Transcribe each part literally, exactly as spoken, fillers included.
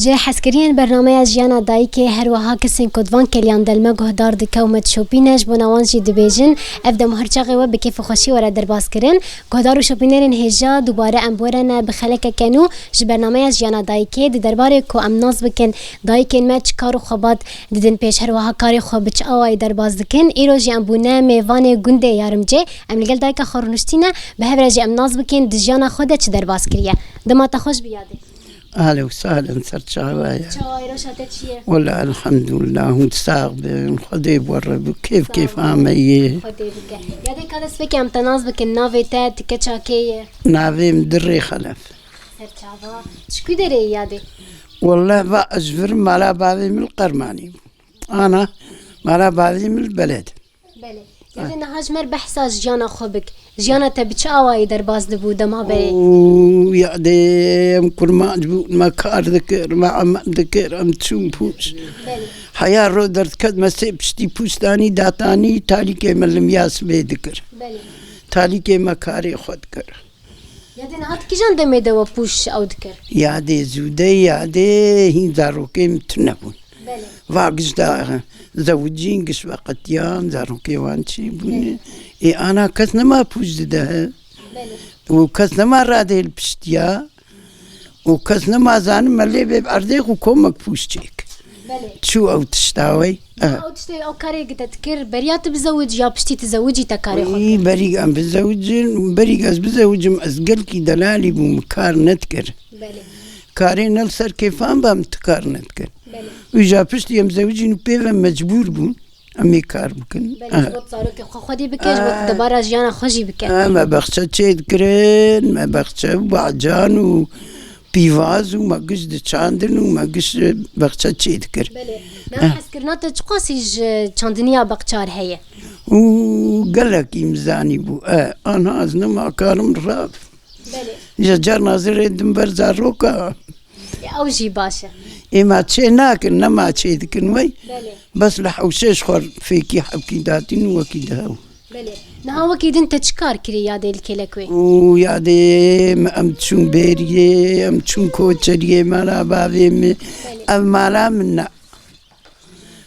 Ji hezkiriyên bernameya Jiyana Dayikê, her wiha kesên ku di van keliyan de li me guhdar dike û me dişopîne, ji bona wan jî dibêjin, ev dem her çaxê we bi kêf û xweşî were derbas kirin. Guhdar û şopînerên hêja, dubare em bi we re ne bi xelekeke nû ji bernameya Jiyana Dayikê, di derbarê ku em nas bikin dayikên me çi kar û xebat didin pêş, her wiha karê xwe bi çi awayî derbas dikin. Îro jî em bûne mêvanê gundê Yarimcê. Em li gel dayika xwe rûniştîne, bi hev re jî em nas bikin di jiyana xwe de çi derbas kiriye. Dema te xweş bi Yadê. Ahlen û sahlen, ser çava ye. Çawa ye, roşa te çi ye? Wela elhamdulillah, hûn sax bin, Xwedê bi we re bi, kêf kêfa me ye. Xwedê bike. Yadê, ka dest pêkê em te nas bikin, navê te, ti keça kê ye? Navê min Dirê Xelef. Ser çava. Ji ku derê yî Yadê? Wela va ez ji vir mala bavê min li Qermanî bû. Ana, mala bavê min li Beled. Belê. Yadê, niha ji me re behsa jiyana xwe bik. Jiyana te bi çi awayî derbas dibû dema berê? Û Yadê, em kurmanc bûn, me kar dikir, me emel dikir, em çûn pûş. Belê. Heya ro derdiket, me sê piştî pûş danî, datanî, talîkê me limya sibê dikir. Belê. Talîkê me karê xwe dikir. Yadê, niha di kîjan demê de we pûş ew dikir? Yadê, zûde, Yadê, hîn zarokê min tune bûn. Belê. Va giş da zewicîn, giş veqetiyan, zarokê wan çî bûne. Belê. Ê ana kes nema pûş dide. Belê. Û kes nema radê li piştiya. Û kes nema zanin me lê bê erdê xwe komek pûş çêk. Belê. Çû ew tişta wey. Aha. Ew tiştê, ew karê ki te dikir, beriya tu bizewicî ya piştî tu zewicî te karê xwe kir? Wî, berî em bizewicin, berî ez bizewicim, ez gelkî delalî bûm, kar nedikir. Belê. Karê ne li ser kêfan ba, min ti kar nedikir. Belê. Îja piştî em zewicîn û pê ve mecbûr bûn. Em ê kar bikin. Belê, ji bo zarokê xwe xwedî bike, ji bo debara jiyana xwe jî bike. Ah, me bexçe çê dikirin, me bexçe û bacan û pîvaz û me giş diçandin û me giş bexçe çê dikir. Belê. Niha hezkirina te çiqasî ji çandiniya bexçar heye? Û gelekî min zanî bû. E, anha ez nema karim rav. Belê. Ji carna zirê dim ber zaroka. Ew jî baş e. Ê ma çê nakin, nema çê dikin wey. Belê. Bes li hewşê ji xwe fêkî hewkî datîn û wekî dihew. Belê. Niha wekî din te çi kar kirî Yadê li kêlek wê? Û Yadê me em çûn bêriyê, em çûn koçeriyê mala bavê min. Belê. Ev mala min ne.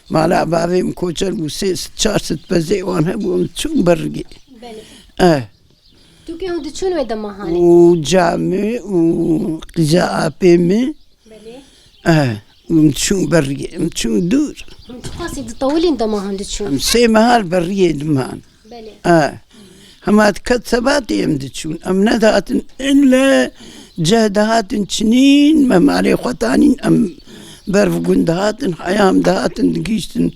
Mala bavê min koçer bû, sê sed çar sed pezê wan hebû, em çûn berriyê. Belê. Eh. Tu kê hûn diçûn wê dema hanê? Û camê û qîza apê min. Belê. Eh, em çûn berriyê, em çûn dûr. Hûn çiqasî ditewilîn dema hûn diçûn? Em sê meha li berriyê diman. Belê. Eh. Hema diket sebatê em diçûn. Em nedihatin ille ceh dihatin çinîn, me malê xwe tanîn, em ber bi gund dihatin, heya em dihatin digihîştin.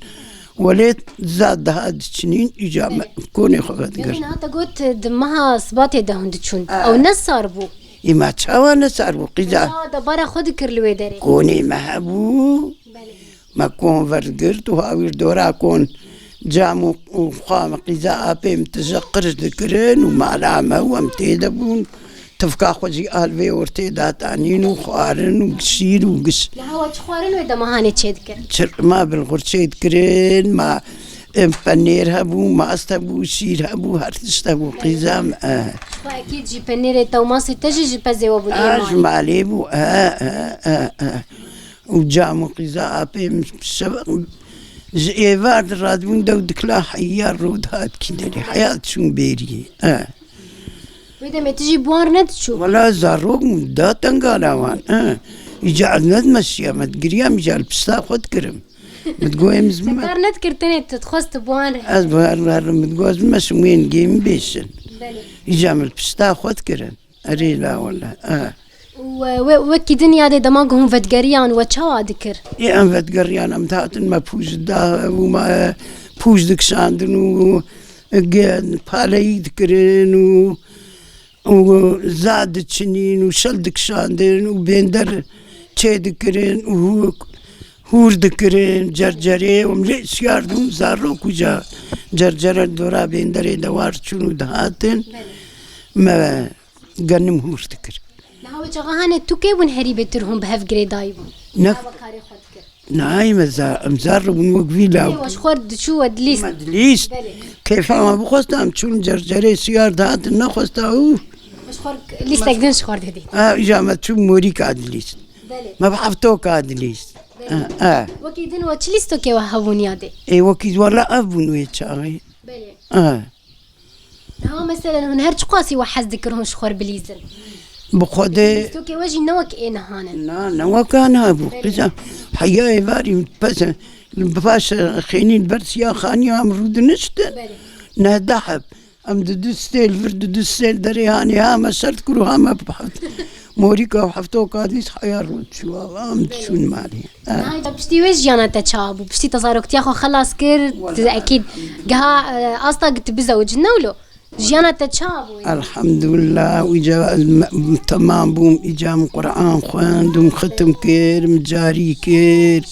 Welê zad dihat diçinîn, îca me konê xwe vedigirt. Yanî niha te got, di meha Sibatê de hûn diçûn. Ha. Ew ne sar bû? Ê ma çawa ne sar bû, qîza? Qîza debara xwe dikir li wê derê. Konê me hebû. Belê. Me kon vergirt û hawîr dora kon cam û, û xwe me qîza apê min tije qirş dikirin û mala me û em tê de bûn. Tifka xwe jî a li vê ortê datanîn û xwarin û şîr û giş. Niha we çi xwarin wê dema hanê çêdikir? Çir-, ma bilxur çêdikirin, ma, em, penêr hebû, mast hebû, şîr hebû, her tişt hebû, qîza me, eh. Xwe ekîd jî penêrê te û mastê te jî ji pezê we bûn, ê malê? Ah, ji malê bû, eh, eh, eh, eh. Û cam û qîza apê min şev-, ji êvar diradibûn dew dikila heya rû dihat kî derê. Heya diçûn bêriyê, eh. Wê demê tu jî bi wan re nediçû? Wela zarok bûn, da tengala wan, eh. Îca ez nedimeşiyam, ez digiriyam, îca li pişta xwe dikirim. Min digot, em ez bime- Te kar nedikir, tenê tu dixwest tu bi wan re. Ez bi her, her, min digot, ez bimeşim, wê nigê min bêşin. Belê. Îca min li pişta xwe dikirin. Erê la wele, eh. Û, e, we, wekî din Yadê dema ku hûn vedgeriyan we çawa dikir? Ê em vedgeriyan, em dihatin me pûj da, û me pûj dikişandin û ge-, paleyî dikirin û, û za diçinîn û şel dikişandin û bênder çêdikirin û hû-, hûr dikirin, cercerê, em lê şiyar dibûn, zarok û ca cercere dora bênderê de war çûn û dihatin. Belê. Me genim hûr dikir. Niha wê çaxa hanê tu kê bûn herî bêtir hûn bi hev girêdayî bûn? Ne. Nava karê xwe dikir. Nayê me za-, em zar bûn wek vî law. Ê, we ji xwe re diçû we dilîst. Me dilîst. Belê. Kêfa me bixwesta em çûn cercerê siyar dihatin nexwesta û. We ji xwe re lîstek din ji xwe re didît. Ha, îja me çû morîka dilîst. Belê. Me bi heftoka dilîst. Belê. E, e. Wekî din we çi lîstokê we hebûn yadê? Ê, wekî wela ev bûn wê çaxê. Belê. E. Niha meselen hûn her çiqasî we hez dikir hûn ji xwe bilîzin? Bi Xwedê. Lîstokê we jî ne wek ê nihan in. Na, ne wek aniha bû. Belê. Qîza heya êvarî pes, li paş xênî li ber siya xaniya em rûdiniştin. Belê. Neh deh heb. Em di du stêl vir, di du stêl derê hanê ha me ser dikir û ha me bi heft-, morîka û heftoka dîs heya rû diçû. Em diçûn malê. Ha. Niha piştî wê jiyana te çawa bû? Piştî te zaroktiya xwe xelas kir, tu ekîd giha, e, asta ki tu bizewicî, ne wilo? Jiyana te çawa bû? Elhamdulillah, îca ez me-, temam bûm, îca min Quran xwend û min xitim kir, min carî kir.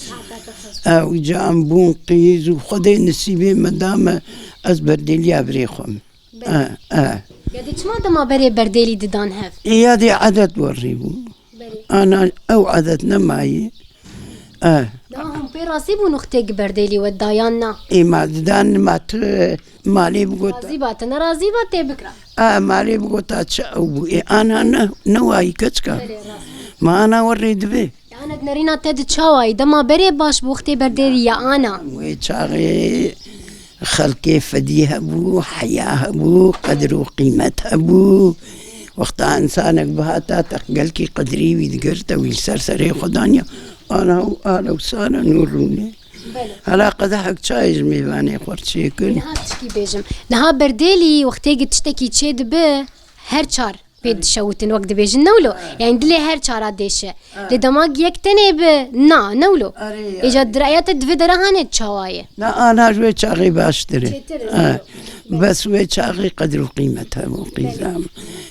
E, îca em bûn qîz û Xwedê nisîbê me da me, ez berdêliya birê xwe me. Belê. E, e. Yadê çima dema berê berdêlî didan hev? Ê, yadê edet werî bû. Belê. Ana ew edet nemayî. E. Daha hûn pê razî bûn wextê ki berdêlî we dayan na? Ê, ma didan ma tu malê bigota. Razî ba, te nerazî ba tê bikira. E, malê bigota çi ew bû. Ê, ana ne, ne wayî keçika. Belê, rast. Ma ana werê divê. Ana nerîna te di çawayî? Dema berê baş bû wextê berdêlî ya ana. Wê çaxê xelkê fedî hebû, heya hebû, qedir û qîmet hebû. Wexta însanek bihata te gelkî qedirî wî digirt, te wî li ser serê xwe daniya. Ana û ana û sara nû rûnê. Belê. Hela qedehek çayê ji mêvanê xwe çêkin. Niha tişkî bêjim. Niha berdêlî wextê ki tiştekî çê dibe, her çar pê dişewitin, wek dibêjin, ne wilo? Ha. Yani dilê her çara dêşe. Ha. Lê dema yek tenê bi, na, ne wilo? Arê, Êca arê. Diraya te divê dere hanê çawa ye? Na, ana ji wê çaxê baştir e. Çêtir e, Ha. ne wilo? Bes wê çaxê qedir û qîmet hebû, qîzam.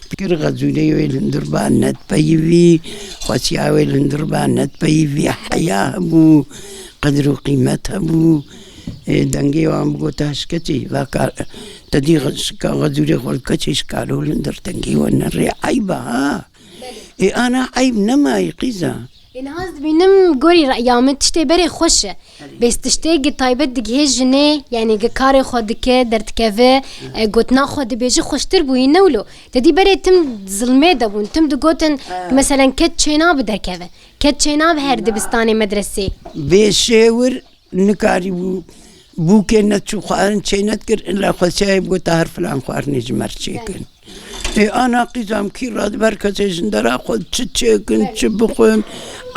Fikir xezûlê wê li hundir ba net peyivî, xwesiya wê li hundir ba net peyivî, heya hebû, qedir û qîmet hebû. Ê, dengê wan bigota ji keçê, vaka, te dî şika xezûrê xwe li keçê şikalo li hundir dengê we nerê. Eyb e ha. Ê, ana eyb nemayî qîza. Ê, niha ez dibînim gorî reya min tiştê berê xweş e. Bês tiştê gi taybet digihê jinê, yani gi karê xwe dike, derdikeve, e, gotina xwe dibêji xweştir bûyî, ne wilo? Te dî berê tim zilmê de bûn, tim digotin, Ha. meselen ket çênabi derkeve. Ket çênabi her dibistanê medresê. Bê şêwir nikarîbû bûkê neçû xwarin çê nedikir, illa xwesiyayê bigota her filan xwarinê ji me re çêkin. Ê, ana qîzam kî radiber kesê jindera xwe çi çêkin, çi bixwin.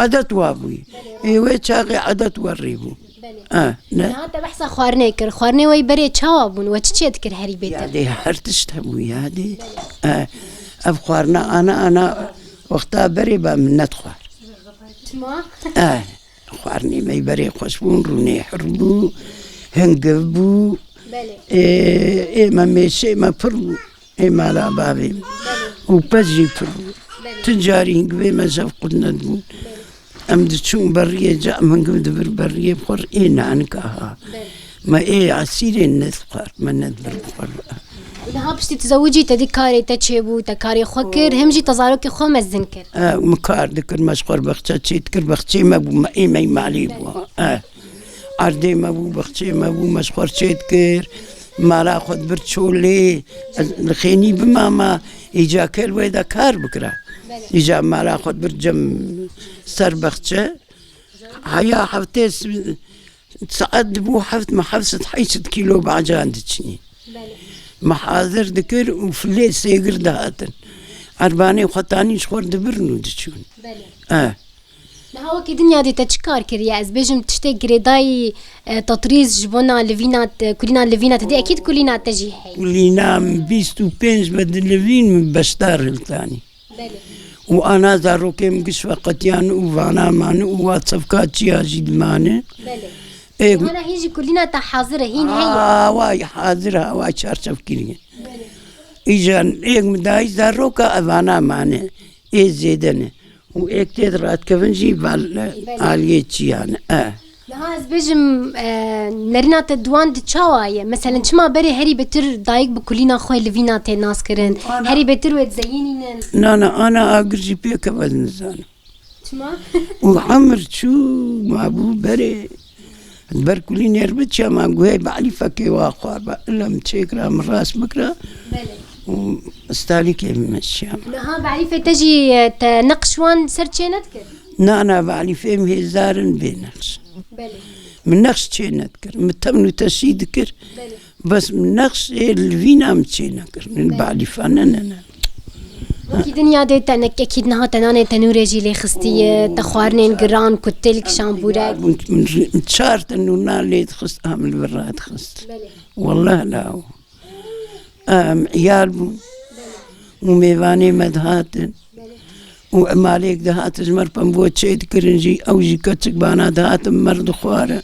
Edet wa bûyî. Ê, wê çaxê edet werî bû. Belê. Ha, ne? Niha te behsa xwarinê kir. Xwarinê wey berê çawa bûn? We çi çê dikir herî bêtir? Yadê her tişt hebû, yadê. Ha, ev xwarina ana, ana wexta berê ba min nedixwar. Çima? Ha, xwarinê me berê xweş bûn, rûnê hir bû, hingiv bû. Belê. Ê, ê me mêşê me pir bû. Ê mala bavê min. Û pez jî pir bû. Belê. Tu carî hingivê me ji hev qut nedibûn. Belê. Em diçûn beriyê ca, em hingiv dibir beriyê bi xwe re ê nanika ha. Belê. Me ê esîrê nedixwar, me nedibir bi xwe re. Niha piştî tu zewicî te dî karê te çêbû, te karê xwe kir, hem jî te zarokê xwe mezin kir. E, min kar dikir, me ji xwe re bexçe çê dikir, bexçê me bû, me ê me malê bû. E. Erdê me bû, bexçê me bû, me ji xwe re çê dikir. Mala xwe dibir çolê. Ez li xênî bimama, îca kel wê de kar bikira. Belê. Îca mala xwe dibir cem ser bexçe. Heya heftê s-, saet dibû heft, me heft sed heyt sed kîlo bacan diçinî. Belê. Me hazir dikir û filê sêgir dihatin. Erbanê xwe tanî ji xwe re dibirin û diçûn. Belê. Eh. Niha wekî din yadê te çi kar kiriye? Ez bêjim tiştê girêdayî, e, tatrîz ji bona livîna te, kulîna livîna te dî, ekîd kulîna te jî heye. Kulîna min bîst û pênc be di livîn min beşdar hiltanî. Belê. Û ana zarokê min giş veqetiyan û vana mane û wa çevka çiya jî dimane. Belê. Ê, Wana hîn jî kulîna te hazir e, hîn heye. Away hazir, away çarçev kiriye. Belê. Îjan êk min dayî zaroka evana mane. Ê zêde ne. Û êk tê di radikevin jî val-, Belê. aliyê çiyan e. Niha ez bêjim, e, nerîna te di wan di çawa ye? Meselen, çima berê herî betir dayik bi kulîna xwe livîna tê nas kirin? Ana. Herî betir wê dizeyînînin? Na, na, ana agir jî pêkeve ez nizanim. Çima? Û emir çû, ma bû berê. Ber kulînê re biçiya, ma guhê Belîfekê wa xwarba. Illa min çêkira, min rast bikira. Belê. Û stalîkê min meşiya. Niha Belîfê te jî, e, te neqş wan ser çê nedikir? Nana, balîfê min hêzdar in bê nexş. Belê. Min nexş çê nedikir. Min temn û teşî dikir. Belê. Bes min nexşê li vîna min çê nekir. Min balîfa ne, ne, ne. Wekî din yadê te nekekî niha te nanê tenûrê jî lê xistiye, te xwarinên giran, kutilk, şambûrek. Min, min, min çar tenûr nan lê dixist, a min li vir radixist. Belê. Wallah law. Em, iyal bûn. Belê. Û mêvanê me dihatin. Belê. Û emalêk dihat ji me re pembo çê dikirin jî, ew jî keçik bana dihatin, me re dixware. Belê.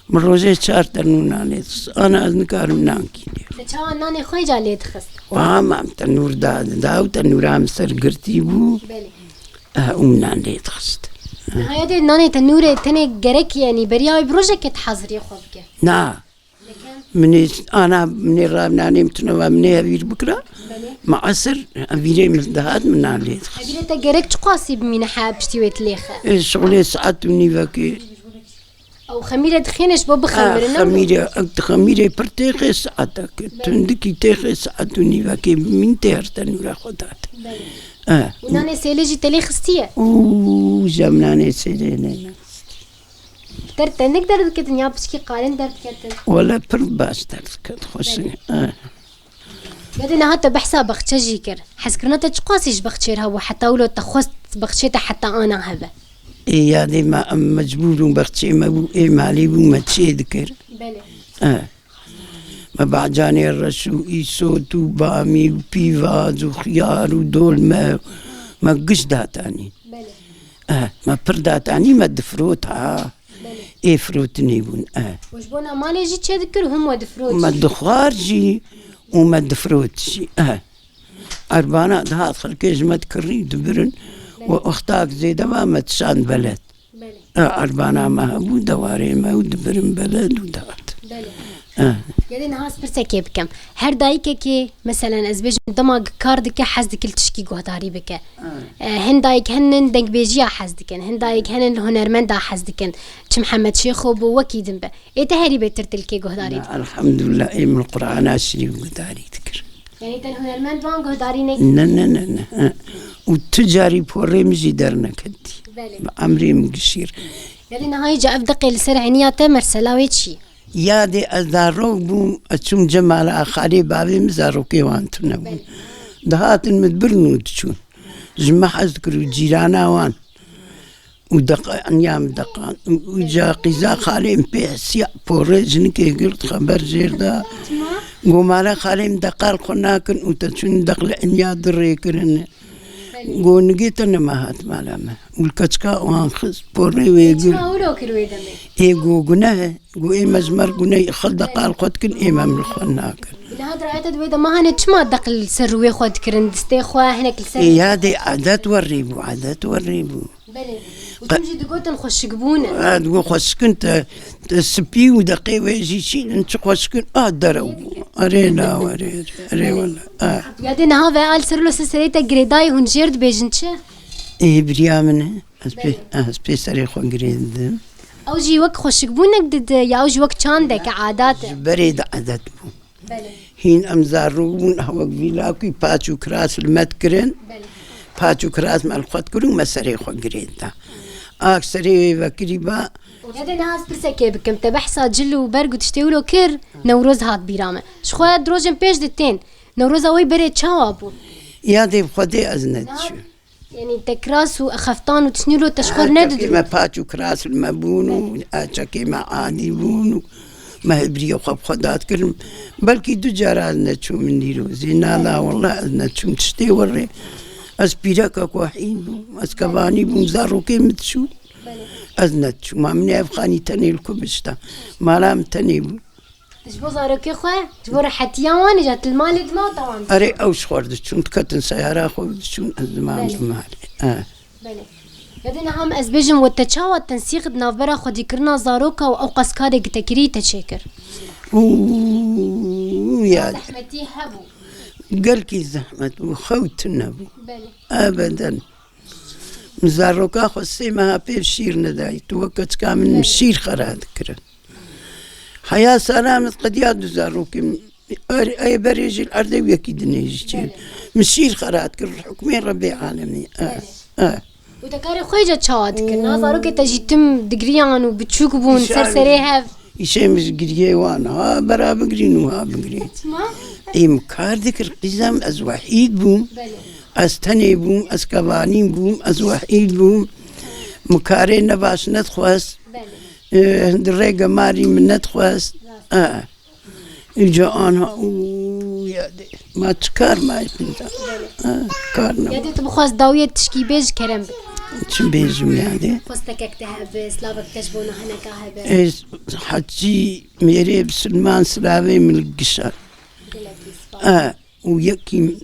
Min rojê çar tenûr nan lê dixist. Ana ez nikarim nan kî lê. Te çawa nanê xwe ca lê dixist? Wa mam tenûr da, da û tenûra min ser girtî bû. Belê. Eh, û min nan lê dixist. Niha yadê nanê tenûrê tenê gerek, yanî beriya wê bi rojekê dihaziriyê xwe bike. Na. Minê ana, minê rav nanê min tune va minê hevîr bikira. Belê. Ma esir hevîrê min dihat min nan lê dixist. Hevîrê te gerek çiqasî bimîne he piştî wê dilêxe? Ê, şixulê saet û nîvekê. Ew xemîre dixêne ji bo bixemire, ne? Xemîre, xemîrê pir têxê saetek. Belê. Tundikî têxê saet û nîvekê min tê her tenûra xwe dat. Belê. Eh. Û nanê sêlê jî te lê xistiye? Û, cem nanê sêlê ne. Ter tenik derdiketin ya piçkî qalin derdiketin? Wele pir baş derdiket, xweşik. Belê. Eh. Yadê niha te behsa baxçe jî kir. Hezkirina te çiqasî ji baxçê re hebû, heta wilo te xwest baxçê te heta ana hebe? Ê yadê me em mecbûr bûn, baxçê me bû, ê malî bû, me çê dikir. Belê. Eh. Me bacanê reş û îsot û bamî û pîvaz û xiyar û dolme, me giş datanî. Belê. Eh, me pir datanî, me difrot ha. Belê. Ê firotinê bûn, eh. Û ji bona malê jî çê dikir û him we difrot jî? Me dixwar jî û me difrot jî, eh. Erbana dihat xelkê ji me dikirî dibirin. Belê. We wextak zêde va me dişand beled. Belê. Eh, erbana me hebû, dewarê me û dibirin beled û dihat. Belê. Eh. Yadê niha ez pirsekê bikim. Her dayikekê, meselen ez bêjim dema kar dike, hez dike li tişkî guhdarî bike. Eh, hin dayik henin dengbêjiya hez dikin, hin dayik henin li hunermenda hez dikin. Çi Mihemed Şêxo bû, wekî din be. Ê te herî bêtir tu li kê guhdarî dikir? Elhamdulillah, ê min Qur'ana Şerîf guhdarî dikir. Yanî te li hunermend wan guhdarî nekir? Ne, ne, ne, ne. Eh. Û tu carî porê min jî derneketî. Belê. Bi emrê min gişîr. Yanî niha îca ev deqê li ser eniya te mersela wê çi ye? Yadê ez zarok bûm, ez çûm cemala xalê bavê min, zarokê wan tune bûn. Belê. Dihatin min dibirin û diçûn. Ji me hez dikir û cîrana wan. Û deqa, enya min deqan. Û, û ca qîza xalê min pê hesiya, porê jinikê girt, xeber jêr da. Çima? Go mala xalê min deqa li xwe nakin û te çûn deq li enya dirê kirin. Go nigê te nema hat mala me. Û li keçika wan xist, porê wê gir. Çima wilo kir wê demê? Ê go guneh e. Go ê me ji me re guneh, xwe deqa li xwe dikin, ê me min li xwe nakin. Niha dirayete di wê dema hene çima deq li ser rûyê xwe dikirin, distê xwe hinek li ser. Ê yadê edet werê bû, edet werê bû. Belê. Û tim jî digotin xweşikbûn e. Ha, digo xweşikin te, te spî û deqê wê jî şîn, çi xweşikin, a derew bû. Erê la, erê, erê wele, a. Yadê niha ve al ser lo ser serê te girêdayê hûn jêr dibêjin çi? Ê biriya min e. Ez pê, Belê. Ez pê serê xwe girê didim. Ew jî wek xweşikbûnek dide ya ew jî wek çandeke adat e? Ji berê de adet bû. Belê. Hîn em zarok bûn, hewek vîlakî paç û kiras li me dikirin. Belê. Paç û kiras me li xwe dikirin û me serê xwe girê dida. Ak serê wê vekirî ba. Yadê niha ez pirsekê bikim, te behsa cil û berg û tiştê wilo kir, Newroz hat bîra me. Ji xwe di rojên pêş de tên. Newroza wê berê çawa bû? Yadê bi Xwedê ez nediçûm. Yanî te kiras û xeftan û tiştî lo te ji xwe re nedidin. Me paç û kiras li me bûn û çekê me adî bûn û me hêbriyê xwe bi xwe dadikirin. Belkî du cara ez neçûm min dîrozê. Na la wallah ez neçûm tiştê werê. Ez pîreka ku hîn bûm. Ez kevanî bûm, zarokê min diçûn. Ez neçûm. Ma min ev xanî tenê li ku bişta. Mala min tenê bû. Ji bo zarokê xwe, ji bo rehetiya wan, îca tu li malê dima û tawan. Erê, ew ji xwe re diçûn, diketin seyara xwe diçûn, ez dima Belê. Ji malê. Eh. Belê. Yadê niha em ez bêjim, we te çawa tensîq di navbera xwedîkirina zaroka û ew qas karê ki te kirî te çêkir? Û, ya. Zehmetî hebû. Gelkî zehmet bû, xew tune bû. Belê. Ebeden. Min zaroka xwe sê meha pê şîr nedayî. Tu weke çika min Belê. Şîr xera dikirin. Heya sala min qediya du zarokê min. Ey berê jî li erdê wekî dinê jî çê. Belê. Min şîr xera dikir, hukmê Rebbê alemî. Eh, Belê. Eh. Û te karê xwe ca çawa dikir? Na zarokê te jî tim digiriyan û biçûk bûn ser serê hev. Îşê min ji giriyê wan ha bera bigirîn û ha bigirîn. Çima? Ê min kar dikir qîzem, ez wehîd bûm. Belê. Ez tenê bûm, ez kevanîn bûm, ez wehîd bûm. Min karê nebaş nedixwest. Belê. Ê, di rêge marî min nedixwest. Ê. Îca anha û ya dê. Ma çi kar ma yê pinca? Ê, kar ne. Ya dê tu bixwaz dawiyê tişkî bêj kerem bike. Çi bêjim ya dê? Xwestekek te hebe, slavek te ji bona hineka hebe. Ê, hecî mêrê bisilman silavê min li gişa. Gelekî spas. Ê, û yekî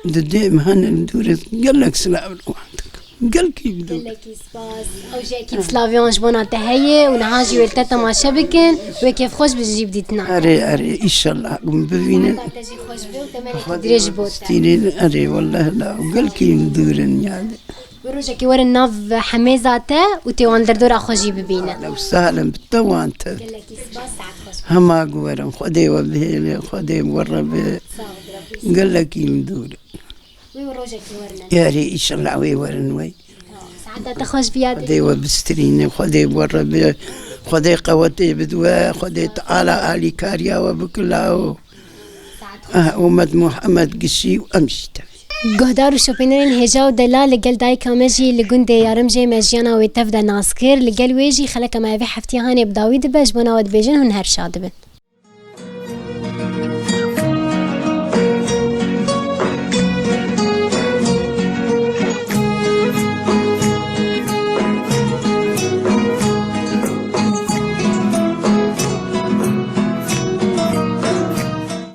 didê min hene li dûr gelek silav li wan dikim. Gelkî li dûr. Gelekî spas. Ew jî ekîd slavê wan ji bona te heye û niha jî wê li te temaşe bikin. Wê kêfxweş bi jî bidîtina. Erê, erê, îşallah min bibînin. Te jî xweş be û temenekî dirêj bo te. Stîrên, erê, wellah la, gelkî min dûr in yani. Wê rojekî werin nav hemêza te û tê wan derdora xwe jî bibînin. Lew salim bi te wan te. Gelekî spas, saet xweş. Hema guwerin, Xwedê we bihêle, Xwedê we re be. Sağ ol, Rabbi. Gelekî min dûr in. Wê rojekî werin. Yarê, îşallah wê werin wey. Saeta te xweş biyade. Xwedê we bistirîne, Xwedê we re be. Xwedê qewetê bid we, Xwedê Teala alîkariya we bikila o. Saet xweş. Ah, Umet Muhammed gişî û em jî tevî. Guhdar û şopînerên hêja û delal, li gel dayika me jî li gundê Yarimjê me jiyana wê tev de nas kir. Li gel wê jî xeleka me vê heftiya hanê bi dawî dibe, ji bona we dibêjin hûn her şad dibin.